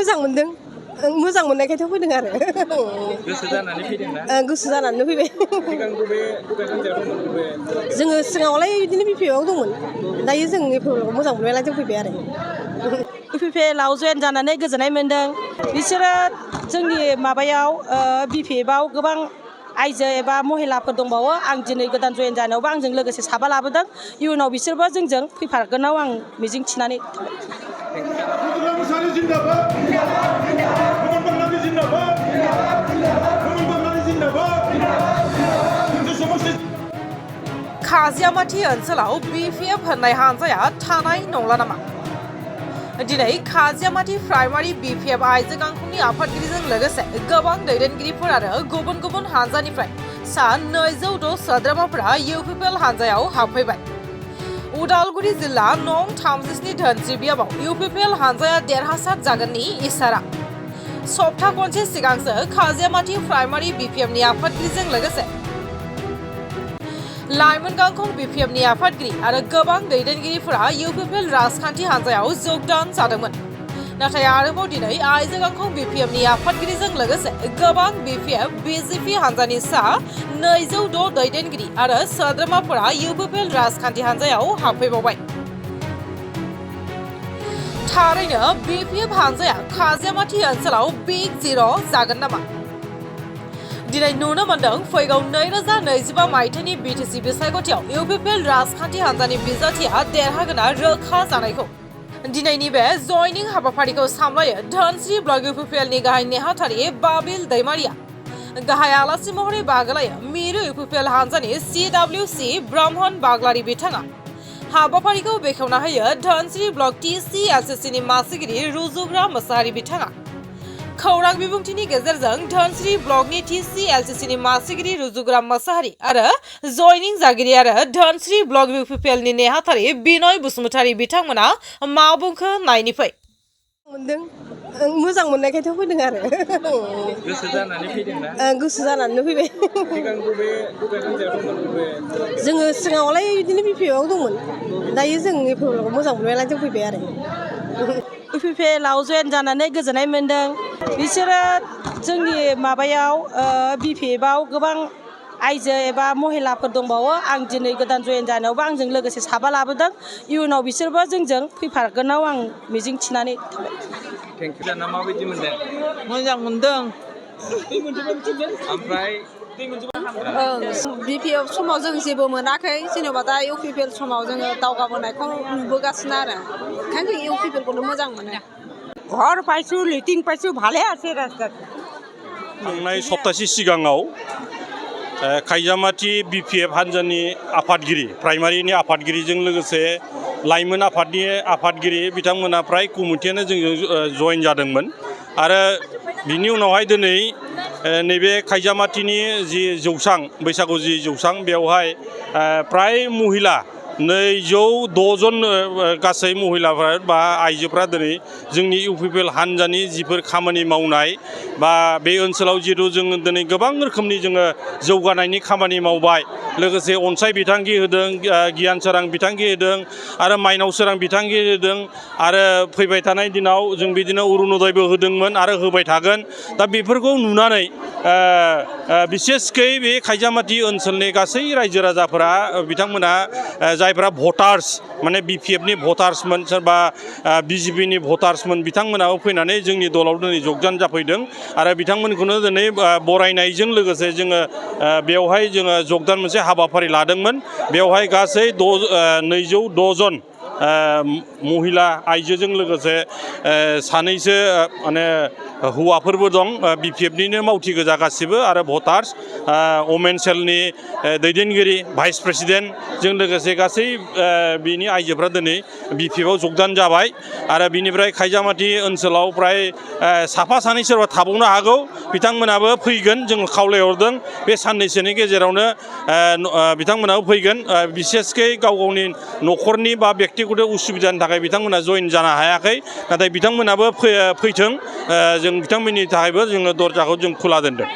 मोजां मोनदों मोजां मोननायखायथ' फैदों आरो गोसो जानानै फैदोंना गोसो जानानै फैबाय सिगां बबे हान्जायाव दंमोन जोङो सिगाङावलाय बिदिनो बिपिएफआव दंमोन दायो जों इउपिपिएलखौ मोजां मोननायलाय जों फैबाय आरो इउपिपिएलआव जयेन जानानै गोजोननाय मोन्दों बिसोरो जोंनि माबायाव बिपिएफआव गोबां आइजो एबा महिलाफोर दंबावो आं दिनै गोदान जयेन जानायावबो आंजों लोगोसे साबा लाबोदों इयुनाव बिसोरबो जोंजों फैफागोनाव आं मिजिं थिनानै खाजियामाटी ओनसोलाव बिपिएफ होननाय हानजाया थानाय नंला नामा दिनै खाजियामाटी प्राइमारि बिपिएफ आयज गांखंनि आफादगिरिजों लोगोसे गोबां दैदेनगिरिफोर आरो गुबुन गुबुन हानजानिफ्राय सा 206 सोद्रोमाफोरा इउपिपिएल हानजायाव हाबफैबाय उदालगुरि जिल्ला नं 37 धोनस्रिबियाव इउपिपिएल हानजाया देरहासार जागोननि इसारा सप्ता खनसे सिगांसो खाजियामाटी प्राइमारि बिपिएफनि आफादगिरिजों लोगोसे लाइमोन गांखं बिपिएफनि आफादगिरि आरो गोबां दैदेनगिरिफोरा इउपिपिएल राजखान्थि हानजायाव जगदान जादोंमोन नाथाय आरोबाव दिनै आइजो गांखं बिपिएफनि आफादगिरिजों लोगोसे गोबां बिपिएफ बिजेपि हानजानि सा 206 दैदेनगिरि आरो सोद्रोमाफोरा इउपिपिएल राजखान्थि हानजायाव हाबफैबावबाय थारैनो बिपिएफ हानजाया खाजियामाटी ओनसोलाव बिग जिर' जागोन नामा दिनै नुनो मोन्दों फैगौ 2025 मायथाइनि बिटिसि बिसायख'थियाव इउपिपिएल राजखान्थि हानजानि बिजाथिया देरहागोना रोखा जानायखौ दिनैनि बे जयनिं हाबाफारिखौ सामलायो धोनस्रि ब्लक इउपिपिएलनि गाहाय नेहाथारि बाबिल दैमारिया गाहाय आलासि महरै बाहागो लायो मिरु इउपिपिएल हानजानि सिडब्लिउसि ब्रह्मन बाग्लारि बिथाङा हाबाफारिखौ बेखेवना होयो धोनस्रि ब्लक टिसिएलसिसिनि मासिगिरि रुजुग्रा मोसाहारि बिथाङा खौरां बिबुंथिनि गेजेरजों धोनस्रि ब्लकनि टिसिएलसिसिनि मासिगिरि रुजुग्रा मोसाहारि आरो जयनिं जागिरि आरो धोनस्रि ब्लक इउपिपिएलनि नेहाथारि बिनय बसुमतारी बिथांमोना मा बुंखो नायनिफै मोनदों मोजां मोननायखायथ' फैदों आरो गोसो जानानै फैदोंना गोसो जानानै फैबाय सिगां बबे हान्जायाव दंमोन जोङो सिगाङावलाय बिदिनो बिपिएफआव दंमोन दायो जों इउपिपिएलखौ मोजां मोननायलाय जों फैबाय आरो इउपिपिएलआव जयेन जानानै गोजोननाय मोन्दों बिसोरो जोंनि माबायाव बिपिएफआव गोबां आइजो एबा महिलाफोर दंबावो आं दिनै गोदान जयेन जानायावबो आंजों लोगोसे साबा लाबोदों इयुनाव बिसोरबो जोंजों फैफागोनाव आं मिजिं थिनानै थाबाय थेंकिउ जाना माबायदि मोनदों मोजां मोन्दों ओमफ्राय बिपिएफ समाव जों जेबो मोनाखै जेनेबा दा इउपिपिएल समाव जोङो दावगाबोनायखौ नुबोगासिनो आरो ओंखायनो जों इउपिपिएलखौनो मोजां मोनो ঘর পাইছো লিটিং পাইছো ভালে আছে রাস্তাতে थांनाय सप्तासे सिगाङाव खाजियामाटी बिपिएफ हानजानि आफादगिरि प्राइमारिनि आफादगिरिजों लोगोसे लाइमोन आफादनि आफादगिरि बिथांमोना फ्राय कमिटियानो जोंजों जयेन जादोंमोन आरो बिनि उनावहाय दिनै नैबे खाजियामाटीनि जि जौसां बैसागु जि जौसां बेवहाय फ्राय महिला 206 जन गासै महिलाफोरा बा आइजोफ्रा दिनै जोंनि इउपिपिएल हानजानि जिफोर खामानि मावनाय बा बे ओनसोलाव जिहेतु जोङो दिनै गोबां रोखोमनि जोङो जौगानायनि खामानि मावबाय लोगोसे अनसाय बिथांखि होदों गियान सोरां बिथांखि होदों आरो माइनाव सोरां बिथांखि होदों आरो फैबाय थानाय दिनाव जों बिदिनो अरुणदयबो होदोंमोन आरो होबाय थागोन दा बेफोरखौ नुनानै बिसेसकै बे खाजियामाटी ओनसोलनि गासै रायजो राजाफोरा बिथांमोना जायफ्रा भटार्स माने बिपिएफनि भटार्समोन सोरबा बिजेपिनि भटार्समोन बिथांमोनाबो फैनानै जोंनि दलाव दिनै जगदान जाफैदों आरो बिथांमोनखौनो दिनै बरायनायजों लोगोसे जोङो बेवहाय जोङो जगदान मोनसे हाबाफारि लादोंमोन बेवहाय गासै 206 जन महिला आइजोजों लोगोसे सानैसो माने हौवाफोरबो दं बिपिएफनिनो मावथि गोजा गासिबो आरो भटार्स वमेन सेलनि दैदेनगिरि भाइस प्रेसिडेन्टजों लोगोसे गासै बिनि आइजोफ्रा दिनै बिपिएफआव जगदान जाबाय आरो बिनिफ्राय खाजियामाटी ओनसोलाव फ्राय साफा सानै सोरबा थाबावनो हागौ बिथांमोनाबो फैगोन जों खावलायहरदों बे साननैसोनि गेजेरावनो बिथांमोनाबो फैगोन बिसेसकै गाव गावनि न'खरनि बा बेक्तिगत उसुबिदानि थाखाय बिथांमोना जयेन जानो हायाखै नाथाय बिथांमोनाबो फैथों जों बिथांमोननि थाखायबो जोङो दरजाखौ जों खुला दोनदों